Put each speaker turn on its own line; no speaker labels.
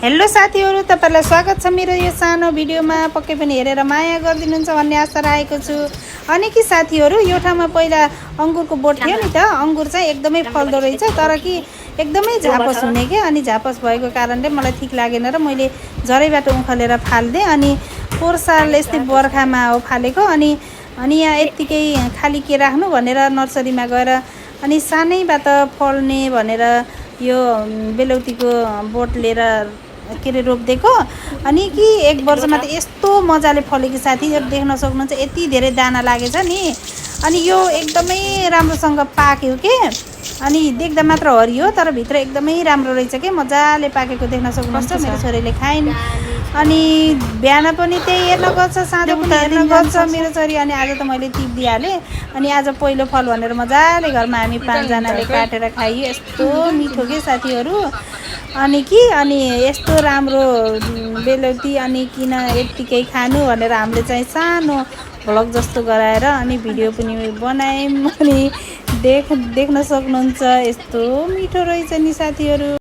Hello साथीहरु, तपाईहरुलाई स्वागत छ मेरो यो सानो भिडियोमा। पक्कै पनि हेरेर माया गरिदिनुहुन्छ भन्ने आशा राखेको छु। अनि कि साथीहरु, यो ठाउँमा पहिला अंगुरको बोट थियो नि त। अंगुर चाहिँ एकदमै फल्दो रहेछ, तर कि एकदमै झापस हुने के। अनि झापस भएको कारणले मलाई ठीक लागेन र मैले जरैबाट उखालेर फाल्दे। अनि पोहोर साल यस्तै बर्खामा हो फालेको। अनि यहाँ यतिकै खाली के राख्नु भनेर नर्सरीमा गएर अनि सानैबाट फल्ने भनेर यो बेलौतीको बोट लिएर के रे रोप्दिएको। अनि कि एक वर्षमा त यस्तो मजाले फलेको साथीहरु देख्न सक्नुहुन्छ। यति धेरै दाना लागेछ नि। अनि यो एकदमै राम्रोसँग पाक्यो के। अनि देख्दा मात्र हरियो तर भित्र एकदमै राम्रो रहेछ के। मजाले पाकेको देख्न सक्नुहुन्छ। मेरो छोरीले खाइन्। अनि बिहान पनि त्यही हेर्न गन्छ, साँझ पनि हेर्न गन्छ मेरो छोरी। अनि आज त मैले टिप दिइहालेँ। अनि आज पहिलो फल भनेर मजाले घरमा हामी 5 जनाले काटेर खाइयो। यस्तो मिठो के साथीहरु। अनि यस्तो राम्रो बेलौती अनि किन यतिकै खानु भनेर हामीले चाहिँ सानो भ्लग जस्तो गराएर अनि भिडियो पनि बनायौँ। अनि देख्न सक्नुहुन्छ यस्तो मिठो रहेछ नि साथीहरु।